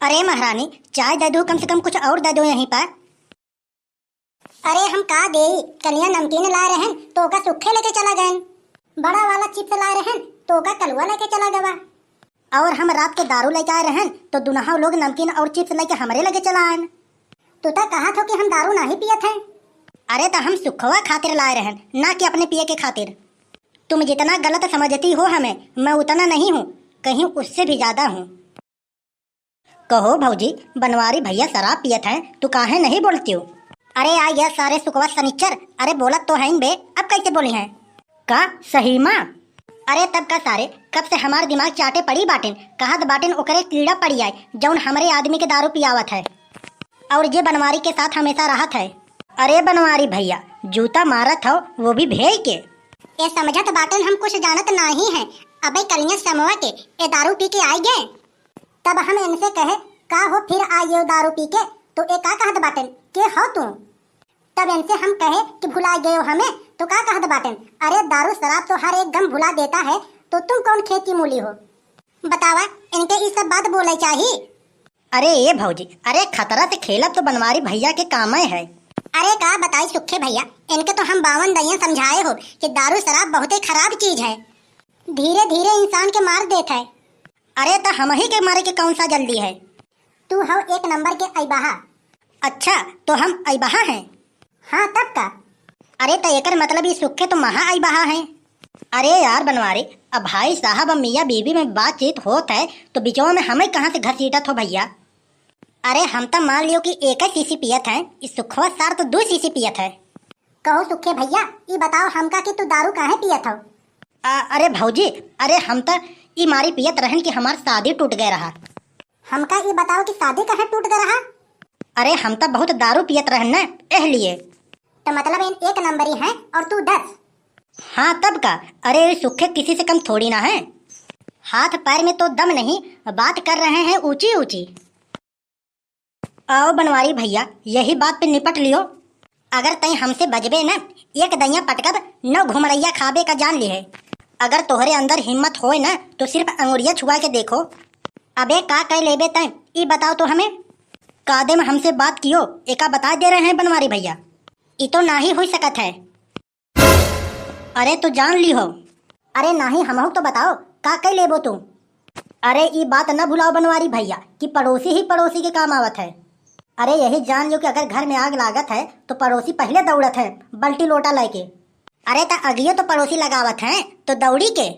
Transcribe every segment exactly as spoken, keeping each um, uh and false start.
अरे महारानी, चाय दे दो, कम से कम कुछ और दे दो यहीं पर। अरे हम का देई, कलिया नमकीन लाए रहन तो ओका सुखे लेके चला गएन, बड़ा वाला चिप्स लाए रहन तो ओका कलुआ लेके चला गवा। और हम रात के दारू लेके आए रहन तो दुनहौ लोग नमकीन और चिप्स लेके हमरे लगे चला आएन। तू तो कहत हो कि हम दारू नाही पियत हैं। अरे तो हम सुखवा खातिर लाए रहन, ना कि अपने पिए के खातिर। तुम जितना गलत समझती हो हमें, मैं उतना नहीं हूँ, कहीं उससे भी ज्यादा हूँ। कहो भौजी, बनवारी भैया शराब पियत हैं, तू काहे नहीं बोलती हो? अरे आ गया सारे सुखवा सनिचर, अरे बोलत तो हैं बे, अब कैसे बोली हैं? का सही मा? अरे तब का सारे, कब से हमार दिमाग चाटे पड़ी बाटिन, कहत बाटिन ओकरे कीड़ा पड़ी आए, जौन हमरे आदमी के दारू पियावत है और जे बनवारी के साथ हमेशा रहत है। अरे बनवारी भैया, जूता मारत हो, वो भी भेय के। ए समझत बाटन हम कुछ जानत नाही है। अबे कलिया समवा के ए दारू पी के आई गए। तब हम इनसे कहे, का हो फिर आ गए दारू पी के, तो ए का कहत बाटन, के हो तू? तब इनसे हम कहे कि भुला गए हो हमें, तो का कहत बाटन, अरे दारू शराब तो हर एक गम भुला देता है, तो तुम कौन खेत की मूली हो? बतावा, इनके ई सब बात बोले चाही? अरे ए भौजी, अरे खतरा से खेलब तो बनवारी भैया के कामे है। अरे का बताई सुखे भैया, इनके तो हम बावन दइया समझाए हो कि दारू शराब बहुते खराब चीज है, धीरे धीरे इंसान के मार देत है। अरे त हमही के मारे के कौन सा जल्दी है? तू हव एक नंबर के अइबहा। अच्छा, तो हम अइबहा हैं? हाँ, तब का? अरे, त एकर मतलब ई सुखे तो महा अइबहा हैं। अरे यार बनवारी, अब भाई साहब और मियाँ बीबी में बातचीत होत है, तो बिचवा में हमें कहाँ से घसीटत हो भैया? अरे, हम त मान लियो कि एक ही शीशी पियत हैं, ई सुखवा सार तो दो शीशी पियत है। कहो सुखे भैया, ई बताओ हमका कि तू दारू काहे पियत हो? आ, अरे भौजी, अरे हम त ई मारी पियत रहन कि हमार शादी टूट गए रहा। हमका ई बताओ कि शादी काहे टूट गए रहा? अरे हम त बहुत दारू पियत रहन न, एह लिए। तो मतलब इन एक नंबरी हैं और तू दस। हाँ तब का, अरे ई सुखे किसी से कम थोड़ी ना है। हाथ पैर में तो दम नहीं, बात कर रहे हैं ऊंची ऊंची। आओ बनवारी भैया, यही बात पे निपट लियो। अगर तैं हमसे बजबे न, एक दइया पटकब, नौ घुमड़ैया खाबे का जान लिहे। अगर तोहरे अंदर हिम्मत होए न, तो सिर्फ अंगुरिया छुआ के देखो। अबे का कह लेबे तैं, ई बताओ तो हमें। कादे में हमसे बात कियो, एका बता दे रहे हैं बनवारी भैया। ई तो नाही हुई सकत है। अरे तो जान ली हो। अरे नाही, हमहू तो बताओ, का कई लेबो तू? अरे ई बात न भुलाओ बनवारी भैया कि पड़ोसी ही पड़ोसी के काम आवत है। अरे यही जान लो कि अगर घर में आग लागत है तो पड़ोसी पहिले दौड़त है बल्टी लोटा लेके। अरे त अगियो तो पड़ोसी लगावत है तो दौड़ी के।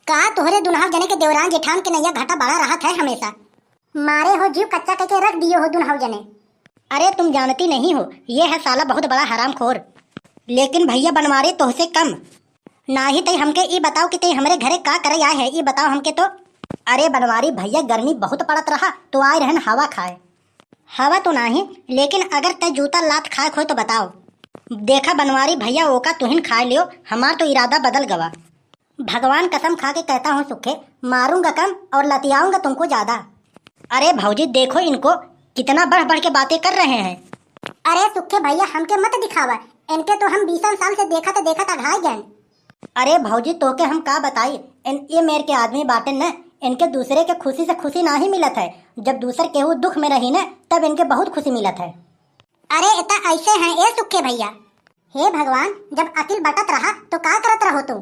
का तोहरे दुल्हा जने के देवरान जेठान के नैया घाटा बड़ा रहत है हमेशा? मारे हो जीव कच्चा कइके रख दियो हो दुनहौ जने। अरे तुम जानती नहीं हो, ये है साला बहुत बड़ा हरामखोर। लेकिन भैया बनवारी तोहसे कम। नाही तई हमके ई बताओ कि तई हमरे घरे का करे आए है, ई बताओ हमके तो। अरे बनवारी भैया गर्मी बहुत पड़त रहा तो आए रहन हवा खाए। हवा तो नाही, लेकिन अगर तय जूता लात खाए होए तो बताओ। देखा बनवारी भैया ओका तुहिन खाए लियो, हमार तो इरादा बदल गवा। भगवान कसम खा के कहता हूँ सुखे, मारूंगा कम और लतियाऊंगा तुमको ज्यादा। अरे भौजी देखो इनको, कितना बढ़ बढ़ के बातें कर रहे हैं। अरे सुखे भैया हमके मत दिखावा, इनके तो हम बीसन साल से देखत देखत अघाई गए। अरे भौजी तोके हम का बताई, इन ये मेर के आदमी बाटे न, इनके दूसरे के खुशी से खुशी नाही मिलत है। जब दूसर केहू दुख में रही न तब इनके बहुत खुशी मिलत है। अरे इतना ऐसे हैं ए सुखे भैया। हे भगवान, जब अकिल बटत रहा तो का करत रहो तू?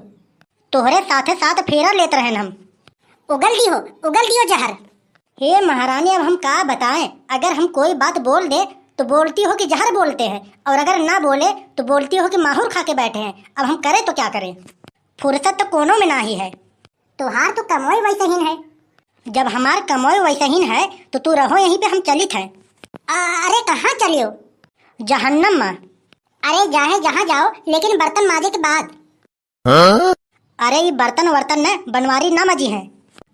तोहरे साथे साथ फेरा लेत रहन हम। उगल दियो, उगल दियो जहर। हे महारानी, अब हम का बताएं, अगर हम कोई बात बोल दे तो बोलती हो कि जहर बोलते हैं, और अगर ना बोले तो बोलती हो कि माहुर खा के बैठे हैं। अब हम करें तो क्या करें, फुर्सत तो कोनो में नाही है। तोहार तो कमोई वैसे ही है। जब हमार कमोई वैसे ही है तो तू रहो यहीं पे, हम चलित हैं। आ, अरे कहाँ चलियो? जहन्नम में। अरे जाहे जहाँ जाओ, लेकिन बर्तन माजे के बाद। हाँ? अरे ई बर्तन वर्तन न बनवारी ना मजी हैं।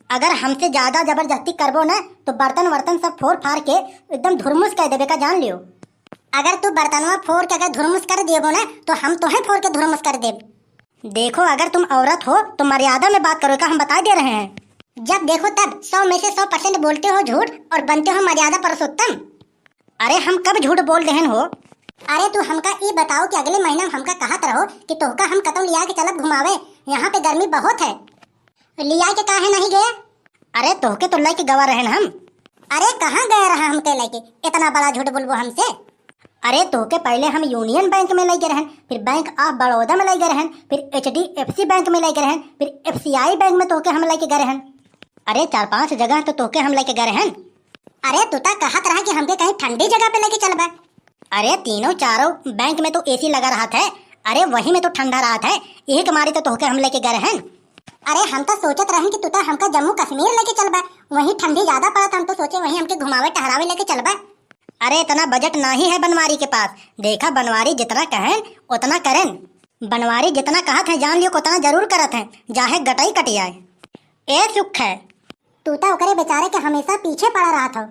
अगर हमसे ज्यादा जबरदस्ती करबो न तो बर्तन वर्तन सब फोर फार के एकदम धुरमुस कर देबे का जान लियो। अगर तू बर्तनवा फोर के अगर धुरमुस कर देबो न तो हम तोहे फोर के धुरमुस कर देब। देखो अगर तुम औरत हो तो मर्यादा में बात करो का हम बता दे रहे हैं। जब देखो तब सौ में से सौ परसेंट बोलते हो झूठ और बनते हो मर्यादा पुरुषोत्तम। अरे हम कब झूठ बोल देहन हो? अरे तू हमका ई बताओ कि अगले महीना में हमका कहत रहो कि तोहका हम कतौ लिया के चलब घुमावे, यहाँ पे गर्मी बहुत है। लिया के काहे नहीं गया? अरे तोहके तो लेके गवा रहन हम। अरे कहाँ गए रहा हमके लेके, इतना बड़ा झूठ बोलबो हमसे? अरे तोहके पहले हम यूनियन बैंक में लेके रहन, फिर बैंक ऑफ बड़ौदा में लेके रहन, फिर एचडीएफसी बैंक में लेके रहन, फिर एफसीआई बैंक में तोहके हम लेके गए रहन। अरे चार पांच जगह तो तोहके हम लेके गए रहन। अरे तू ता कहत रहा कि हमके कहीं ठंडी जगह पे लेके चलबा। अरे तीनों चारों बैंक में तो एसी लगा रहत है। अरे वही में तो ठंडा रहत है, यही के मारे तो तोहके हम लेके गए रहन। अरे हम तो सोचत रहन कि तू तो हमका जम्मू कश्मीर लेके चलबा, वहीं ठंडी ज्यादा पड़त, हम तो सोचे वहीं हमके घुमावे टहरावे लेके चलबा। अरे इतना बजट नाही है बनवारी के पास। देखा बनवारी जितना कहन उतना करन। बनवारी जितना कहत है जान लियो उतना जरूर करत है, चाहे गटई कट जाए। ए सुख है, तू तो ओकरे बेचारे के हमेशा पीछे पड़ा रहत हो।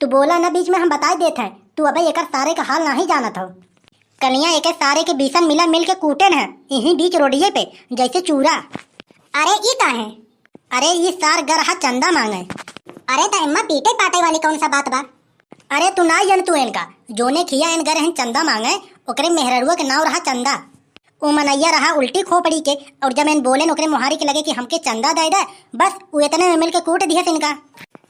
तू बोला न बीच में, हम बताई देत है। तू अबे एकर सारे का हाल नाही जानत हो। कलिया एके सारे के बीसन मिला मिल के कूटेन है, यहीं बीच रोडिये पे, जैसे चूरा। अरे ई का है? अरे ई सार गरहा चंदा मांगे। अरे त एम्मा पीटे पाटे वाली कौन सा बात बा? अरे तू ना जन तू इनका, जोने खिया इन गरहन चंदा मांगे, ओकरे मेहररुआ के नाव रहा चंदा। उ मनैया रहा उल्टी खोपड़ी के, और जब इन बोलेन ओकरे मुहारी के लगे कि हमके चंदा दे दे, बस उ इतने में मिल के कूट दिहस इनका।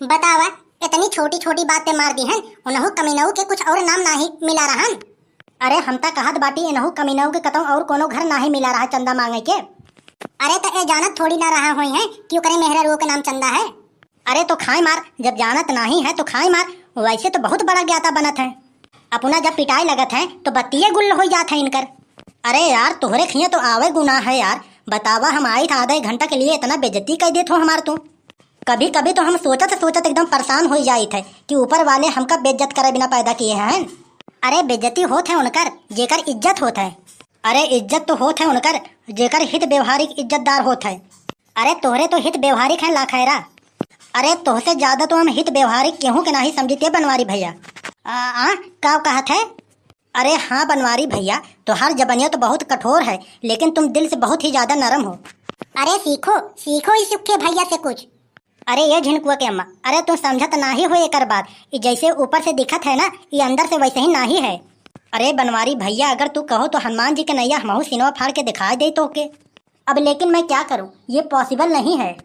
बतावा, इतनी छोटी छोटी बात पे मार दिहन, उनहु कमीनऊ के कुछ और नाम नाही मिला रहन। अरे हम ता कहत बाटी इनहु कमीनऊ के कतौ और कोनो घर नाही मिला रहा चंदा मांगे के। अरे त ए जानत थोड़ी ना रहा होई है कि ओकरे मेहररुओ के नाम चंदा है। अरे तो खाए मार, जब जानत नाही है तो खाए मार। वैसे तो बहुत बड़ा ज्ञाता बनत है, अपना जब पिटाए लगत है तो बत्तिये गुल हो जात है इनकर। अरे यार तोहरे खिया तो आवे गुनाह है यार, बतावा हम आई था आधा एक घंटा के लिए इतना बेइज्जती कर देत हो हमार तू। कभी कभी तो हम सोचत सोचत एकदम परेशान हो जाइत है कि ऊपर वाले हमका बेइज्जत करे बिना पैदा किए हैं। अरे बेइज्जती होत है उनकर जेकर इज्जत होत है। अरे इज्जत तो होत है उनकर जेकर हित व्यवहारिक इज्जतदार होत है। अरे तोहरे तो हित व्यवहारिक है लाखैरा। अरे तोहसे ज्यादा तो हम हित व्यवहारिक केहू के नाही समझित बनवारी भैया। आ, आ का कहत है? अरे हाँ बनवारी भैया, तोहार जबनिया तो बहुत कठोर है, लेकिन तुम दिल से बहुत ही ज्यादा नरम हो। अरे सीखो, सीखो इस सुखे भैया से कुछ। अरे ये झिनकुआ के अम्मा, अरे तू समझत नाही हो एकर बात। ई जैसे ऊपर से दिखत है ना, ई अंदर से वैसे ही नाही है। अरे बनवारी भैया, अगर तू कहो तो हनुमान जी के नैया हमहू सिनवा फाड़ के दिखाई दे तोहके। अब लेकिन मैं क्या करूँ, ये possible नहीं है।